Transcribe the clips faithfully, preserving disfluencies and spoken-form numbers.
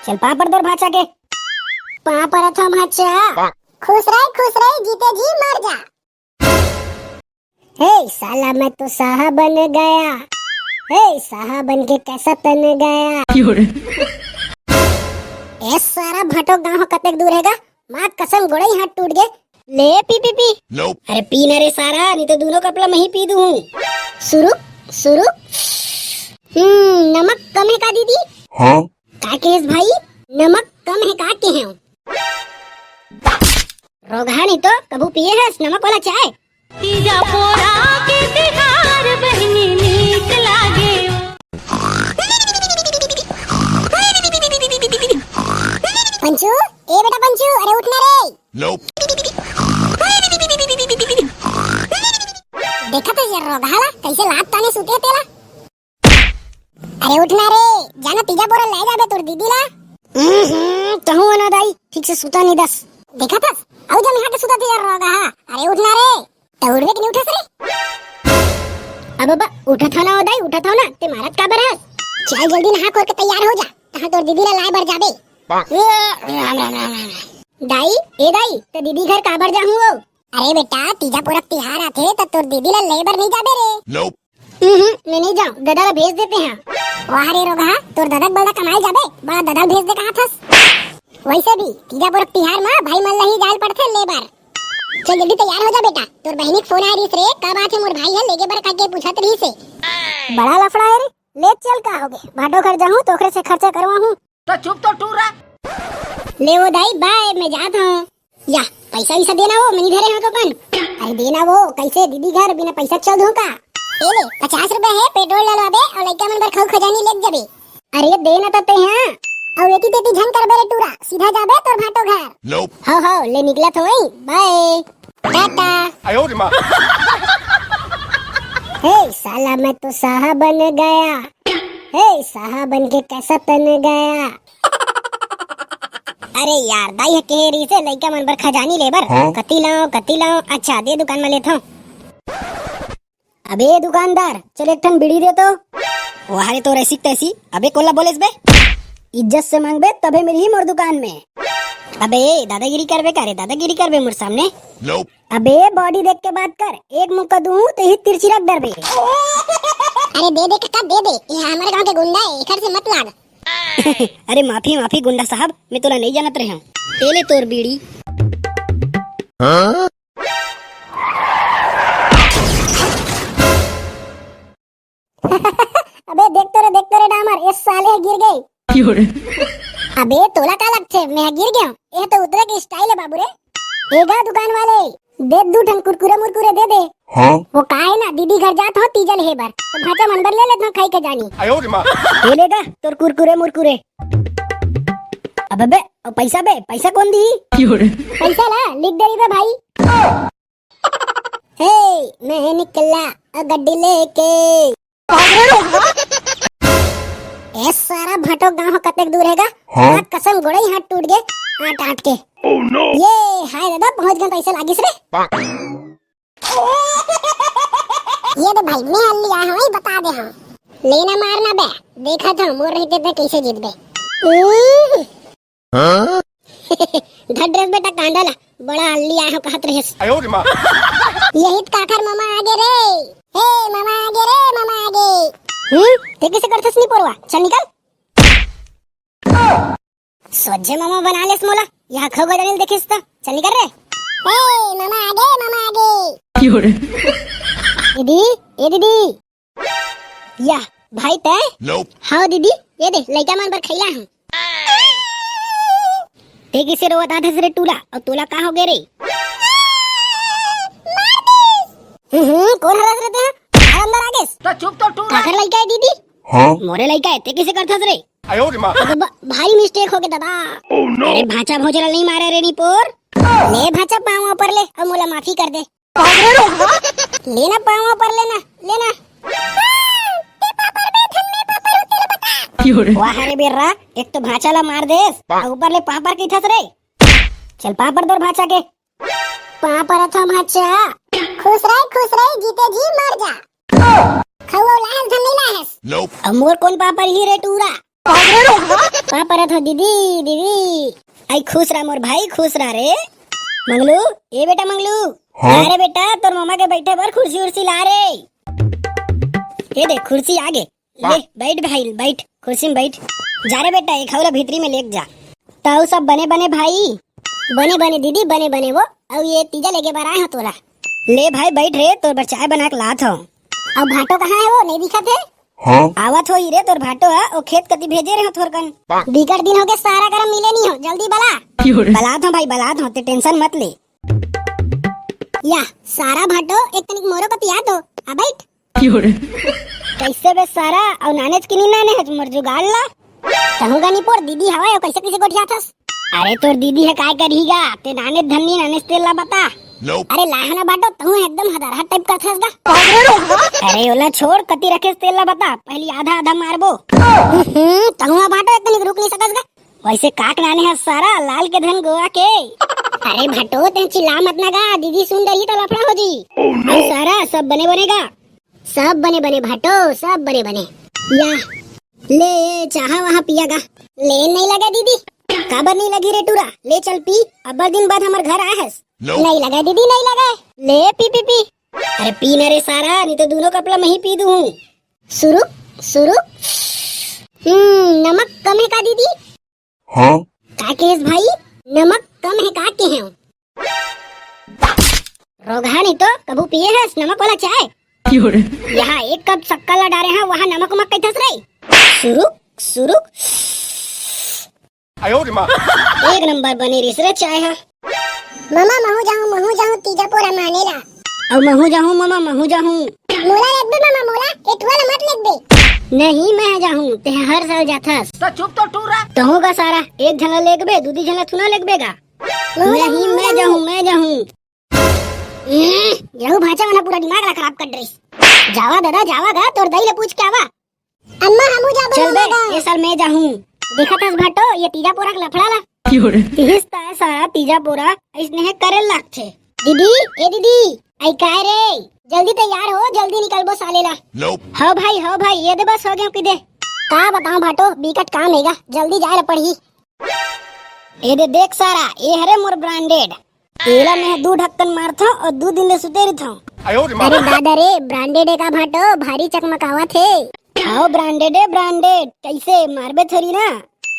चल पाँव पर तोर भांचा के। पाँव परत हंव भांचा। खुश रहे, खुश रहे, जीते जी मर जा। हे साला, मैं तो साहा बन गया। हे साहा बन के कैसा तन गया। ए सारा भटो गांव कतेक दूर हे गा? माँ कसम, गोड़ई हाथ टूट गे। ले पी, पी, पी। अरे पी ना रे सारा, नहीं तो दोनों कपला मैं ही पी दूँ। सुरुक, सुरुक। हम्म, नमक कम हे का दीदी? हाँ। का केहेस भाई? नमक कम हे का केहेंव? रोगहा नहीं तो कभू पिए हस नमक वाला चाय? तीजा पोरा के तिहार बहिनी नीक लागे। पंचू, ए बेटा पंचू, अरे उठ ना रे। देखा तो ये रोगहा ला, कैसे लात ताने सुते हे तेला। अरे उठ ना रे, जाना तीजा पोरा ले जाबे तोर दीदी ला। हम्म, कहूँ ना दाई, ठीक से सुता नहीं दस। देखा थस, अउ जम यहाँ के सुता तीजा रोगहा। अरे उठ ना रे, त उठबे कि नहीं उठस रे? अब बाबा, उठत हंव ना ओ दाई, उठत हंव ना, ते मारत काबर हस? चल जल्दी नहा खोर के तैयार हो जा, तहाँ तोर दीदी ला लाए बर जाबे। ए, राम, राम, राम, राम। दाई, ए दाई, त दीदी घर काबर जाहूँ ओ? अरे बेटा, तीजा पोरा के तिहार आथे, त तोर दीदी ला ले बर नहीं जाबे रे? हम्म, मैं नहीं जाऊँ, ददा ला भेज देते हैं। वाह रे रोगहा, तोर ददा के बल ला कमाए जाबे, बड़ा ददा ला भेज दे कहा थस। वैसे भी, तीजा पोरा के तिहार मा भाई मन ला ही जाए ल पड़थे ले बर। चल जल्दी तैयार हो जा बेटा, तोर बहिनी के फोन आए रहिस रे, का बात हे मोर भाई हे लेगे बर कहिके पूछत रहिस हे। बड़ा लफड़ा हे रे, ले चल का होगे, भाटो घर जाहूँ तो ओकरे से खर्चा करवाहूँ। तो चुप तो टूरा। ले ओ दाई बाय, मैं जात हंव। या, पैसा वैसा देना वो, मैं नहीं धरे हंव तो अपन। अरे देना वो, कैसे दीदी घर बिना पैसा चल दूँ का? ए ले, पचास रुपया हे, पेट्रोल डलवाबे अउ लइका मन बर खऊ खजानी लेके जाबे। अरे दे ना तते हाँ। अउ एती तेती झन करबे रे टूरा, सीधा जाबे तोर भाटो घर। हो हो, ले निकलत होई, बाय। टाटा। हे साला, मैं तो साहा बन गया। हे साहा बन के कैसा तन गया। अरे यार, दाई ह केहे रहिसे लइका मन बर खजानी लेबर। हाँ? कति लाओ, कति लाओ? अच्छा, दे दुकान में लेथव। अबे दुकानदार, चल एक ठन बीड़ी दे तो। वाह रे, तोर ऐसी तैसी। अबे कोला बोलेस बे? इज्जत से मांगबे तभे मिलही मोर दुकान में। अबे दादागिरी करबे का रे, दादागिरी करबे मोर सामने? अबे बॉडी देख के बात कर, एक मुक्का दूं ते ही तिरछी रख डरबे। अरे दे दे काका, दे दे, ये हमारे गांव के गुंडा है, एकर से मत लाग। अरे माफी माफी गुंडा साहब, मैं तोला नहीं जानत रहे हूँ। ले ले तोर बीड़ी। अबे देख तो रे, देख तो रे डामर, ये साले गिर गए। अबे तोला का लगथे, मैं गिर गया हूँ? ये तो उतरे के स्टाइल है बाबू रे। एगा दुकान वाले, दे दू ठन कुरकुरे मुरकुरे दे दे। हाँ? वो का है ना, दीदी घर जात हो तीजा लेहे बर, तो भांचा मन बर ले लेत हो खाई के जानी। ले लेगा तोर कुरकुरे मुरकुरे। अब बे, अब पैसा बे, पैसा कौन दी? पैसा ला लिख दे रही बे भाई। हे, मैं निकला ओ गड्डी लेके। ए सारा भटो गांव कतेक दूर हेगा? हाँ? हाथ कसम गोड़ई हाथ टूट गए, आट आट के। ये हाय दादा, पहुंच गए, पैसा लागिस रे। ये दे भाई, मैं अल्ली आया हूँ, बता दे हूँ। लेना मारना बे, देखा था मोर रहते थे कैसे जीत बे। धर ड्रेस बेटा कांदा ला, बड़ा अल्ली आए हो कहत रहिस। यही त काखर मामा आगे रे। हे मामा आगे रे, मामा आगे। हम्म, ते कैसे करथस नी पोरवा? चल निकल। सोझे मामा बना लेस मोला, यहाँ खगो दनिल देखिस त। चल निकल रे। हे मामा आगे, मामा आगे। दीदी, ए दीदी। या, भाई तै? हाव दीदी, ये दे, लइका मन बर खैला हूँ। ते किसे रोवत आथस रे टूरा, अउ तोला का हो गे रे? हम्म, हम्म, कौन हरस रे ते? अंदर आ गेस। तो चुप तो टूरा। काकर लइका है दीदी? हाँ? मोरे लइका है, ते किसे करथस रे? अरे ब-, भारी मिस्टेक हो गे दादा। अरे भांचा भोजला नहीं मारे रे नी पोर। ले भांचा पाँव ऊपर ले, अउ मोला माफी कर दे। लेना पावा पर लेना, लेना। वाह रे बेर्रा, एक तो भांचा ला मार देस, अउ ऊपर ले पापर कहिथस रे। चल पापर तोर भांचा के। पापर था भांचा। खुश रहे, खुश रहे, जीते जी मर जा। खउआ लाहस धन नहीं लाहस। अब मोर कौन पापर ही रे टूरा? पापर था दीदी, दीदी। आई खुश रह मोर भाई, खुश रह रे। मंगलू, ए बेटा मंगलू। हाँ? अरे बेटा, तोर ममा के बैठे बर कुर्सी उर्सी ला रे। ये देख, कुर्सी आ गे। ले, बैठ भाई, बैठ, कुर्सी में बैठ। जा रे बेटा, एक हौला भीतरी में लेके जा। ताऊ सब बने बने भाई? बने बने दीदी, बने बने वो। अउ ये तीजा लेके बर आए हो तोला। ले भाई, बैठ रे, तोर बर चाय बना के लात हूँ। अउ भाटो कहाँ है वो, नहीं दिखत है? हाँ? आवत होही रे तोर भाटो ह, ओ खेत कति भेजे रहे हो थोरकन। बिकट दिन हो गए, सारा करा मिले नहीं हो, जल्दी बला। बलात हूँ भाई, बलात हूँ, ते tension मत ले। या, सारा भाटो, एक तनिक मोरो कति आ तो, आ बैठ। कैसे बे सारा, अउ नानेच के नी नाने हच मोर जुगाड़ ला? कहूँगा नी पोर, दीदी हवय, अउ कैसे कैसे गोठियाथस? अरे तोर दीदी ह काय करही गा, ते नाने धन्नी नाने तेल ला बता। अरे लाहना भाटो, तहूँ एकदम हदरहा type करथस गा। अरे ओला छोड़, कति रखेस तेल ला बता, पहली आधा आधा मारबो। हम्म, तहूँ हा भाटो, एक तनिक रुक नहीं सकस गा। वैसे काक नाने ह सारा, लाल के धन गोवा के। अरे भाटो, ते चिल्ला मत ना गा, दीदी सुन डरही त लफड़ा हो जी। अरे सारा, सब बने बने गा? सब बने बने भाटो, सब बने बने। या, ले, चाहा वहाँ पिया गा। ले नहीं लगा दीदी। काबर नहीं लगी रे टूरा? ले चल पी, अब्बड़ दिन बाद हमर घर आए हस। नहीं लगा दीदी, नहीं लगा। ले पी, पी, पी। अरे पी ना रे सारा, नहीं तो दोनों कपला मैं ही पी दूँ। सुरुक, सुरुक। हम्म, नमक कम है का दीदी? हाँ? का केस भाई, नमक कम है का के हैं? रोगहा नहीं तो कभू पिए हस नमक वाला चाय? यहाँ एक कप शक्कर ला डारे हैं, वहाँ नमक उमक कैथस रे? सुरुक, सुरुक। एक नंबर बने रिस रे चाय हा। ममा महू जाहूँ, महू जाहूँ तीजा पोरा माने ला। अउ महू जाहूँ ममा, महू जाहूँ। मोला लेगबे ममा, मोला, ए ठुआ ला मत लेगबे। नहीं, मैं जाहूँ, ते हर साल जाथस। तो चुप तो टूरा। तहूँ गा सारा, एक झन ला लेगबे, दूदी झन ला थुना लेगबे गा। महू नहीं, जाहूँ, महू मैं जाहूँ। जाहूँ, मैं जाहूँ। हम्म, यहू भांचा मन ह पूरा दिमाग ला खराब कर डरिस। जावा दादा, जावा गा, तोर दाई ले पूछ के आवा। अम्मा, हमू जाबो चल बे, ममा गा। ये साल मैं जाहूँ। देखत हस भाटो, ये तीजा पोरा के लफड़ा ला। तिहिस ताय सारा तीजा पोरा, अइसने हे करे लागथे। दीदी, ए दीदी, आई काय रे? जल्दी तैयार हो, जल्दी निकलबो साले ला। हाँ भाई, हाँ भाई, ये दे बस हो गया कि दे। का बताऊं भाटो, बिकट काम हेगा, जल्दी जाए ला पड़ही। ए दे देख सारा, ए हरे मोर branded। एला मैं दू ढक्कन मारथंव अउ दू दिन ले सुते रहिथंव। अरे दादा रे, branded हे का भाटो? भारी चकमकावत हे। हाव, branded हे, branded। कैसे मारबे थोरी ना।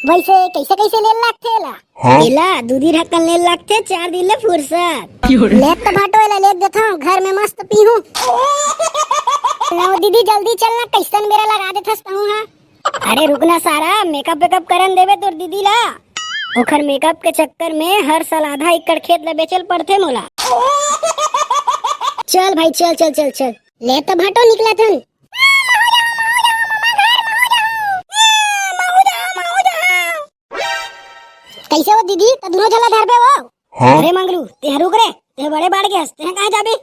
वैसे कैसे कैसे ले लागथे एला? हाँ? एला दू दिन ढक्कन ले लागथे, चार दिन ले फुर्सत। ले तो भाटो एला ले देथंव, घर में मस्त पीहूं। लो दीदी जल्दी चल ना, कैसन बेरा लगा देथस तहूं हा। अरे रुक ना सारा, makeup वेकअप करन देबे तोर दीदी ला। ओखर makeup के चक्कर में हर साल आधा एकड़ खेत ला बेचल पड़थे मोला। चल भाई, चल, चल, चल, चल। ले तो भाटो निकलत हन। कैसे हो दीदी, त दुनो झन ला धरबे वो? हाँ? अरे मंगलू, तेह रुक रे, तेह बड़े बाढ़ गेस, तेह कहाँ जाबे?